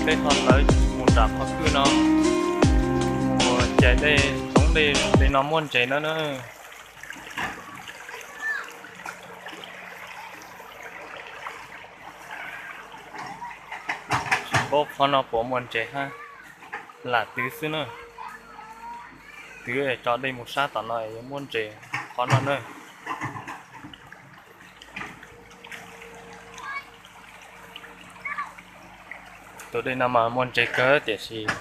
Peb ho lawv mus nram qhov kwj no, mus cais dej, toob dej li no muaj ntses no na. Tsis paub qhov no puas muaj ntses hab, lam twv xwb na. Twv tso dej mus sab tom no es yuav muaj ntses qhov no na. Tus dej no mas muaj ntses kawg tiam sis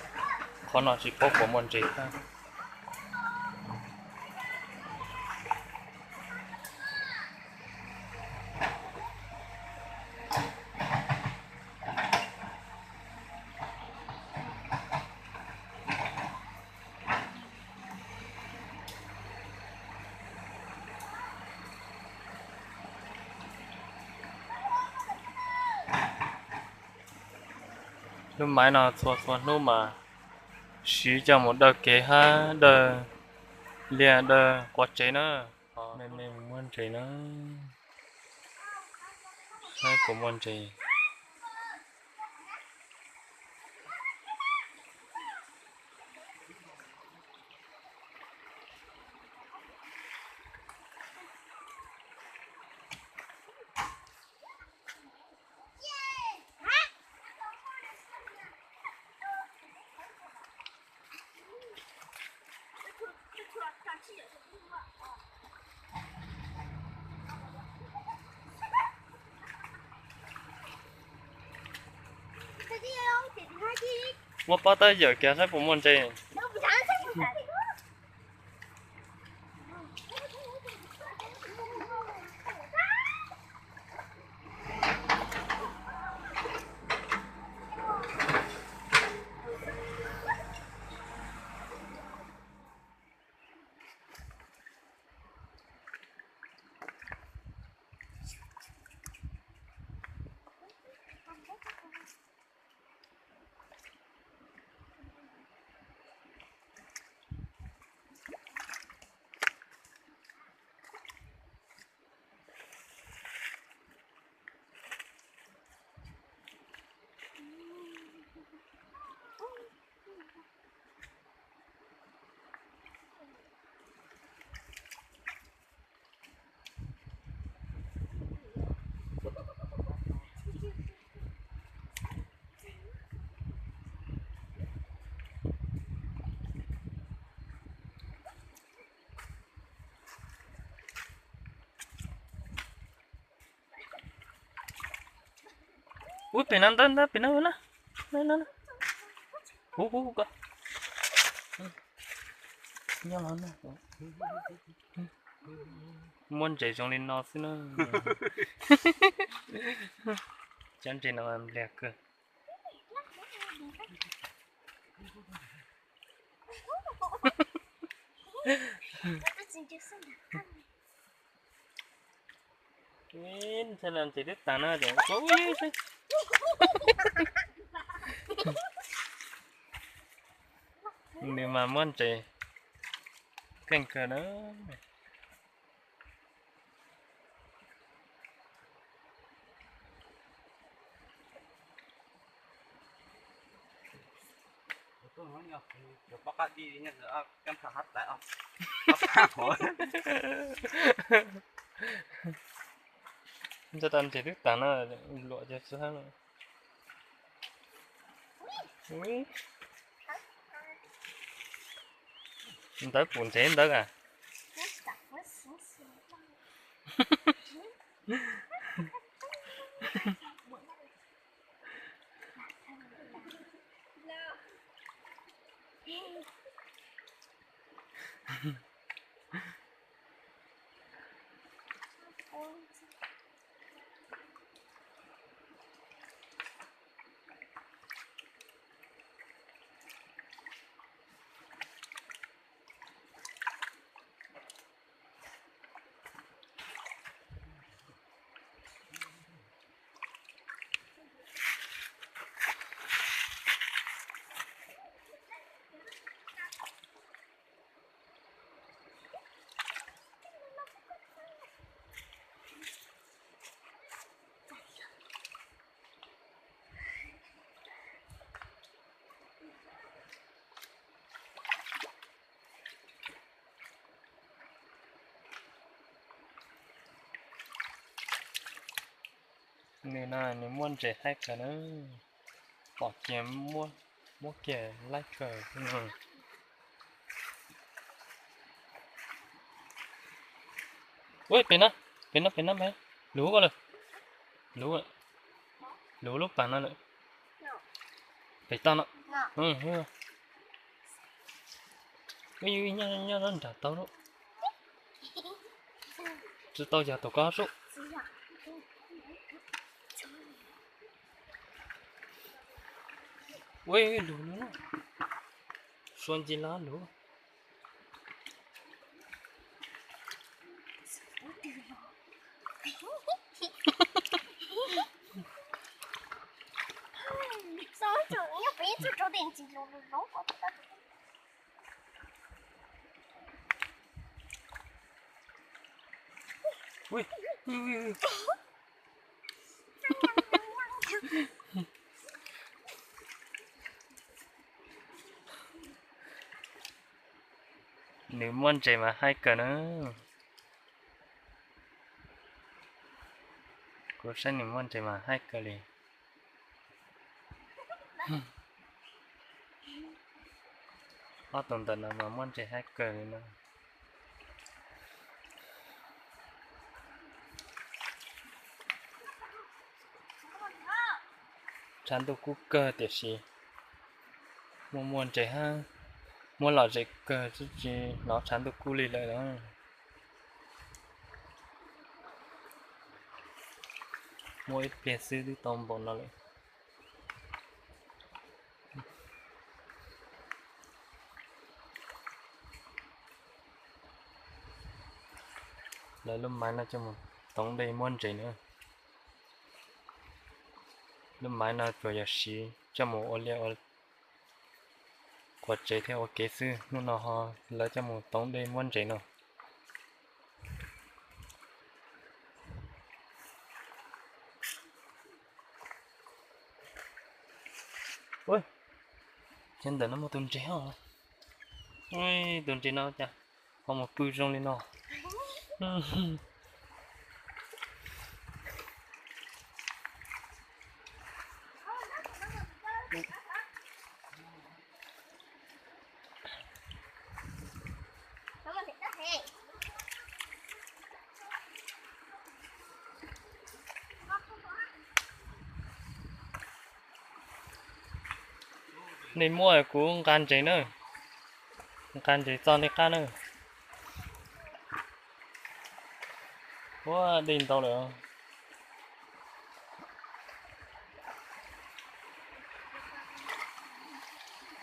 qhov no tsis paub puas muaj ntses hab. Lub maiv no txhua txhua hnub mas siv coj mus daws kev hab daws liaj daws quas tsev na. Me me muaj ntses na, saib puas muaj ntses. Muab pob tawb yawm kiag saib puas muaj ntses. Ub, pem no ntawd, ntawd pem no na. Ub, ub, ko. Nyob no na. Muaj ntses zoo li no xwb na. Cov ntses no npliag kawg. Ntses twb tag no. Nws mas muaj ntses keej kawg na. Ntses tag, ntses twb tag no, luam cov xwb hab no. Ntawd pum ntsev ntawd a. Nws no nws muaj ntses haib kawg na, pom kiag muab kiag laib kawg. Ua pem no, pem no, pem no, luv ko lawm, luv, luv lub pas no lawm, pem toj no. Nyob nyob nram tau lawm, tsis tau yog tus ko sub. Ua luv, luv, sua ncig los luv. Nws muaj ntses mas haib kawg na. Kuv saib nws muaj ntses mas haib kawg li. Ob tug ntawm no mas muaj ntses haib kawg li no. Tshav ntuj kub kawg tiam sis muaj muaj ntses hab, muab lom zem kawg tsis hnov tshav ntuj kub li lawm na. Muaj ib pliag xwb twb tau npaum no lawm. Lawv lub maiv no coj mus toov dej muab ntses na. Lub maiv no tsuas yog siv coj mus ua liaj ua quas tsev thiab ua kev xwb, hnub no ho lawv coj mus toov dej muab ntses no. Ces ntawm no muaj tus ntses os. Tus ntses no cas ho mus pw zoo li no. Nej muab kuv nqa ntses na, nqa ntses txog nej qab na. Ua dej ntau lawm.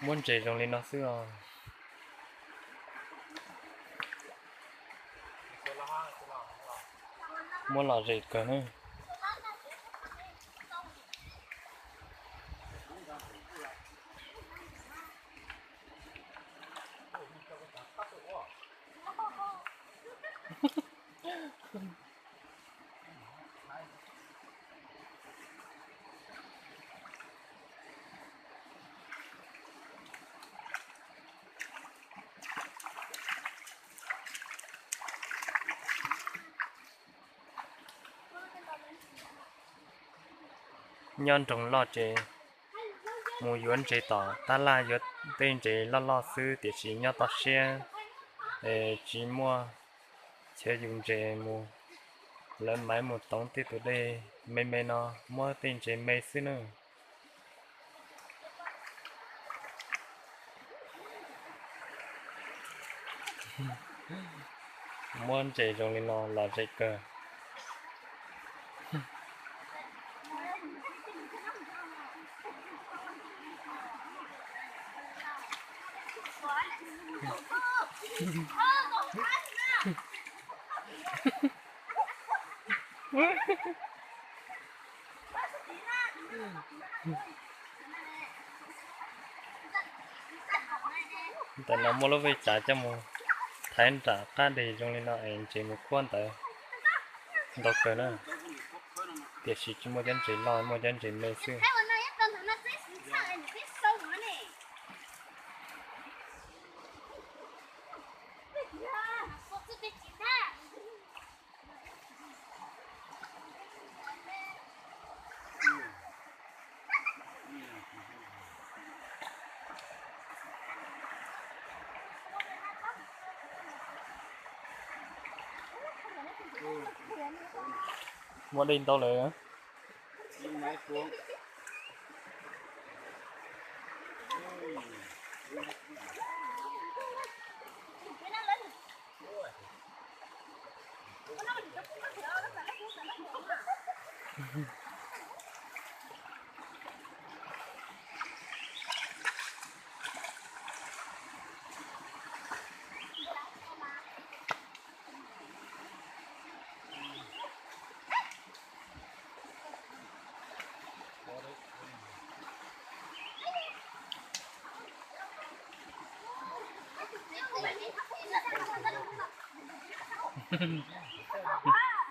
Muab ntses zoo li no xwb os. Muab lom zem kawg na. Nyob nroog loj ces mus yuav ntses tom tab laj yuav tej ntses loj loj xwb tiam sis nyob toj siab es tsis muaj chaw yus ntses mus. Lawv maiv mus toov tej tus dej me me no muab tej ntses me xwb na. Muab ntses zoo li no lom zem kawg. Ntawm no muaj lub vej tsav coj mus thaiv nram qab deg zoo li no es ntses mus kuab ntawd ntau kawg na. Tiam sis tsis muaj cov ntses loj, muaj cov ntses me xwb. Muaj dej ntau lawm.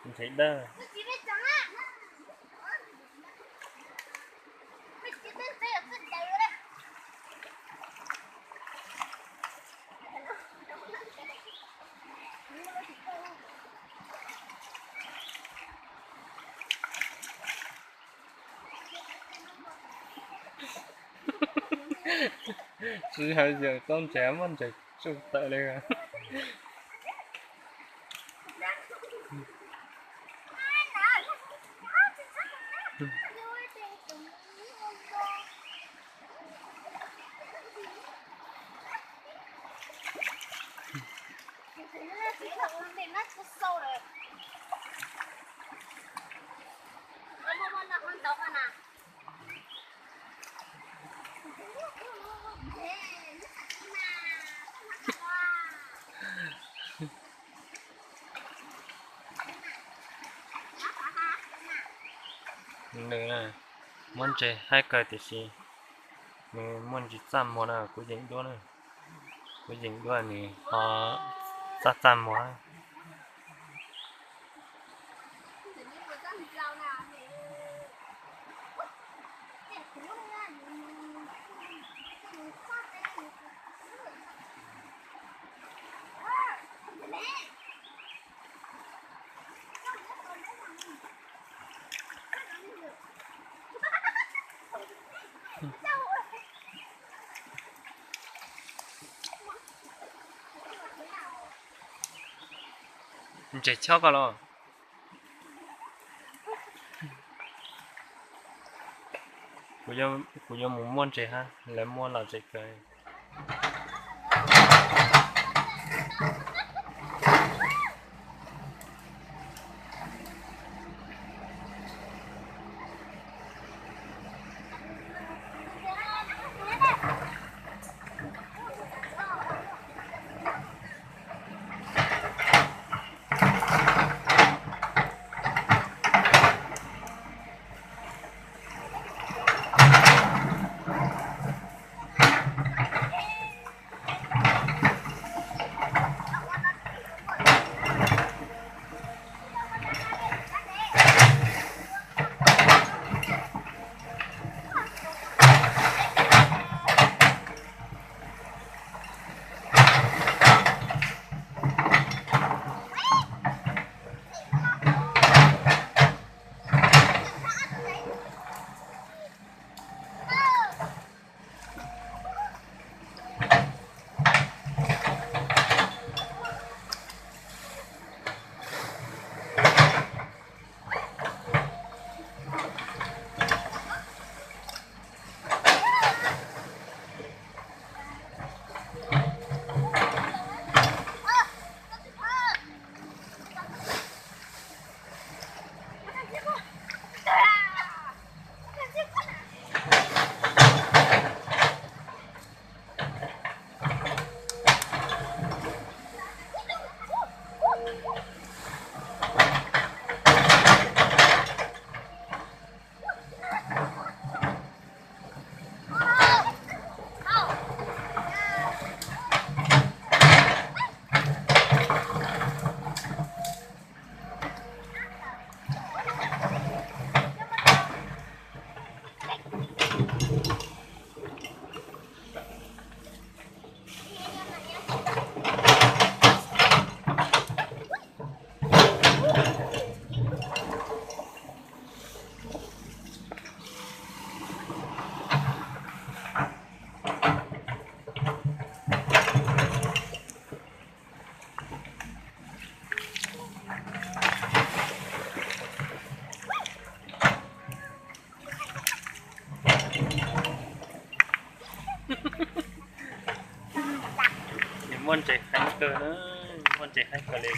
Ntshe dawb. Tsis hais yawm tau ntses muab ntses tsuj tawm li. Nws muab ntses haib kawg tiam sis nws muaj ntsis txaj muag na, kuv yeem duab na. Kuv yeem duab nws ho txaj txaj muag. Ntses chob koj los? Kuv yuav mus muab ntses hab, lawv muab lom zem kawg. Muaj ntses heev kawg na, muaj ntses heev kawg li.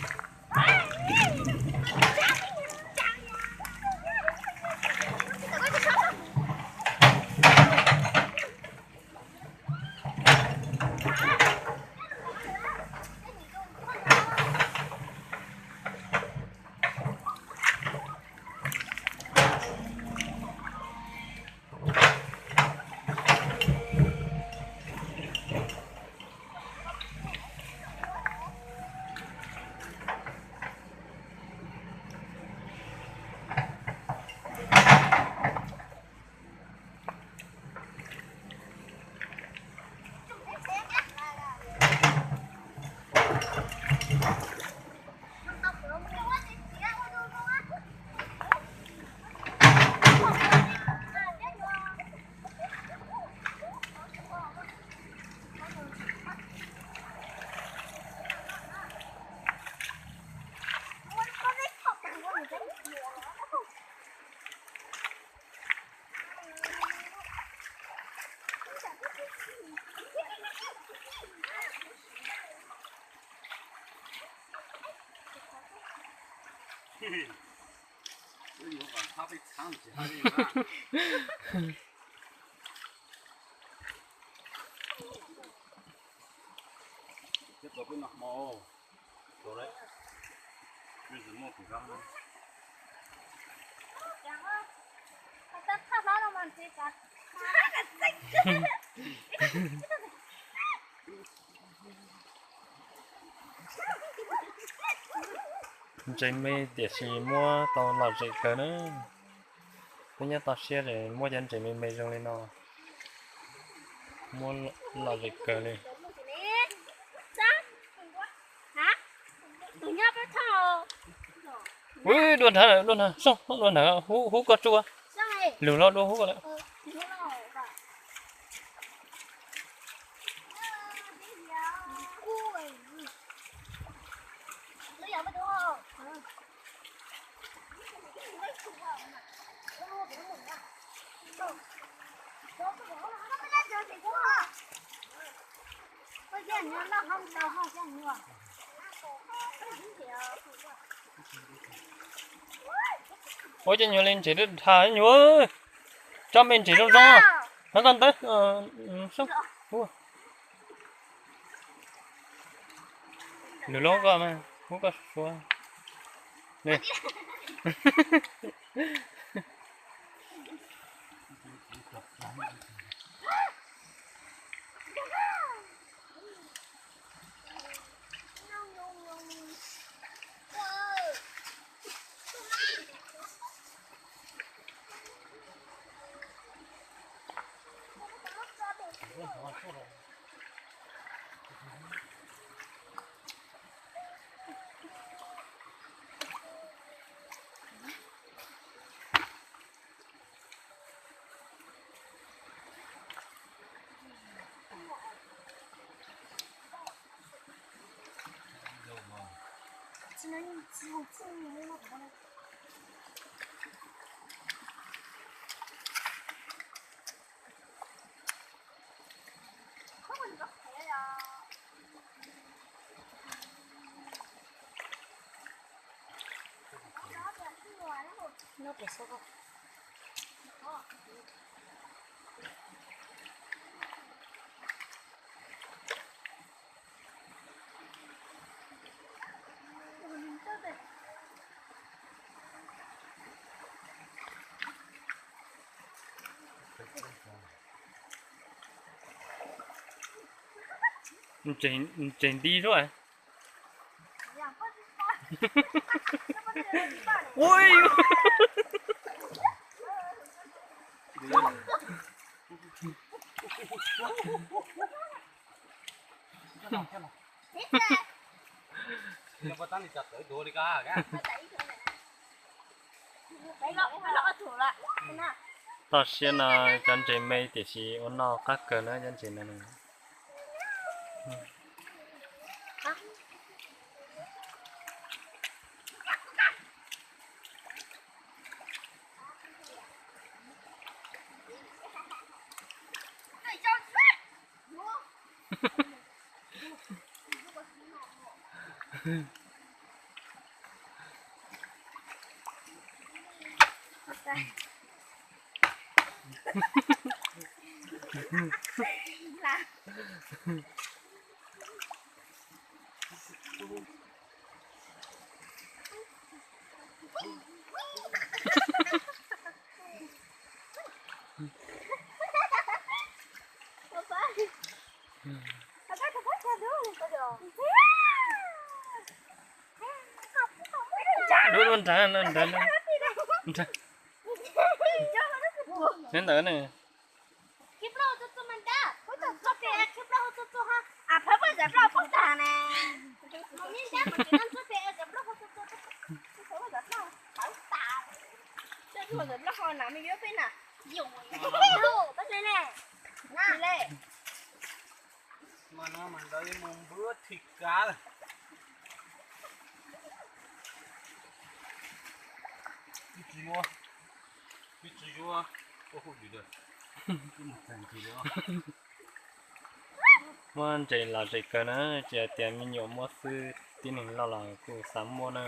Ntses me tiam sis muab tau lom zem kawg na. Peb nyob toj siab es muab cov ntses me me zoo li no, muab lom zem kawg li. Ub, dua nrad, dua nrad, soj dua nrad, hub koj tsuj, lug los dua hub koj lawm. Ua cov nyuag li ntses daj dha nyuag, tsob me ntses zoo zoo, hov koj ntawd. Lug lub koj, hub koj suav. Ntses nti suab. Ui. Toj siab no cov ntses me tiam sis ua noj qab kawg na cov ntses no. Dub dub nrad, nrad, nrad. Neb ntawd ne. Mas no mas ntawd mus npwb thim kav lawm. Tsis yuav, tsis yuav, ua hu yus. Muab ntses los zem kawg na, tsis hais tias me nyuam muab xwb, tib neeg loj los kuj xav muab na.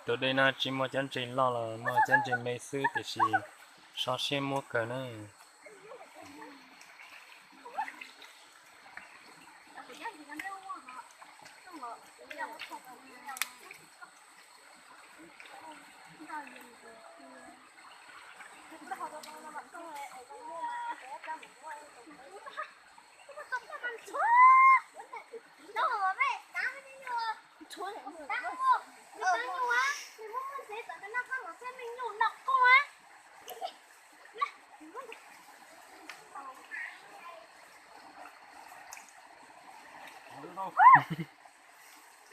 Tus dej no tsis muaj cov ntses loj los muaj cov ntses me xwb tiam sis so siab muab kawg na.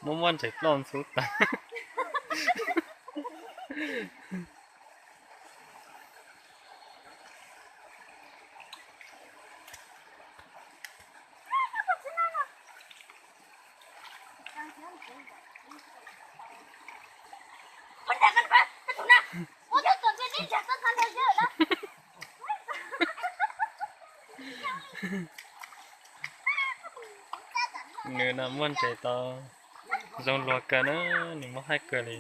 Muab muab ntses ploj ntxhub tas. Nws no muaj ntses tau zoo luag kawg na, nws muaj haib kawg li.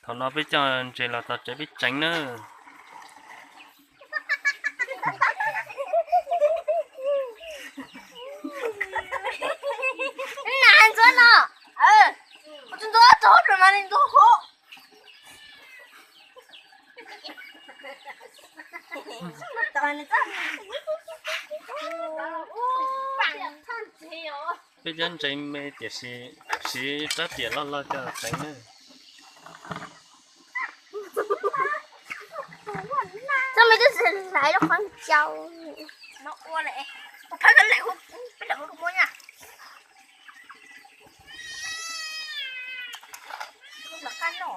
Thaum no peb coj ntses los txog tsev peb tseev na. Ntxuav no, ntxuav tau mas ntxuav hauv. Peb cov ntses me tiam sis siv rab riam loj loj coj txeev na. Txoj me twb hlais lub qhov ncauj no ua lawm, peb lawm hu, peb lawm hu muab na. Lawv qab no.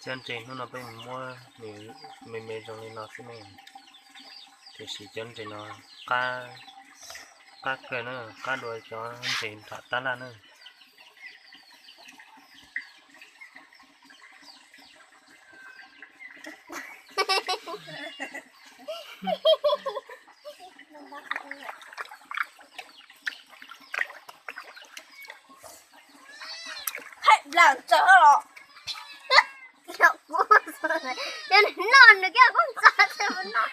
Cov ntses hnub no peb mus muab nws me me zoo li no xwb ne, tiam sis cov ntses no qab, qab kawg na, qab dua cov ntses nram tab laj na. Txawm los, yog nws noj nws kuj ntxov tsis noj,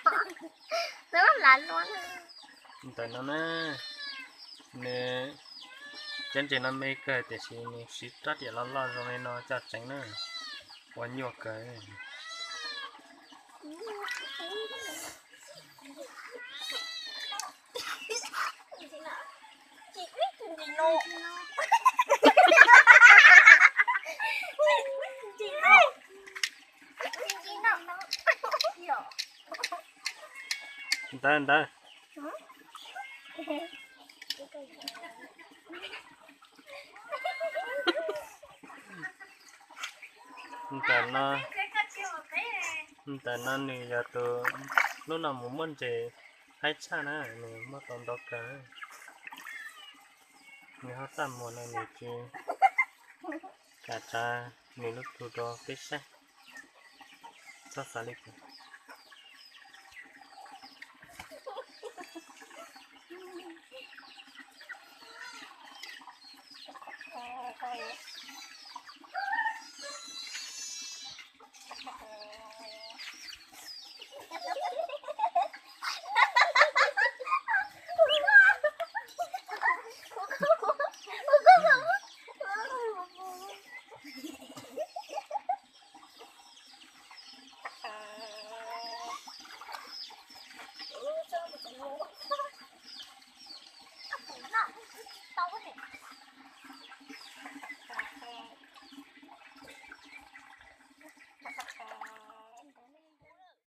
nws lam luaj. Ntawm no na, nws cov ntses no me kawg tiam sis nws siv rab riam loj loj zoo li no coj tseev na, ua nyuaj kawg. Ntawd ntawd. Ntawm no, ntawm no nws yog tus, lub no mus muab ntses haib tshaj na, nws muab tau ntau kawg. Nws ho txaj muag no nws tsis kam tsa nws lub tug rau peb saib. Txhob xav li cas.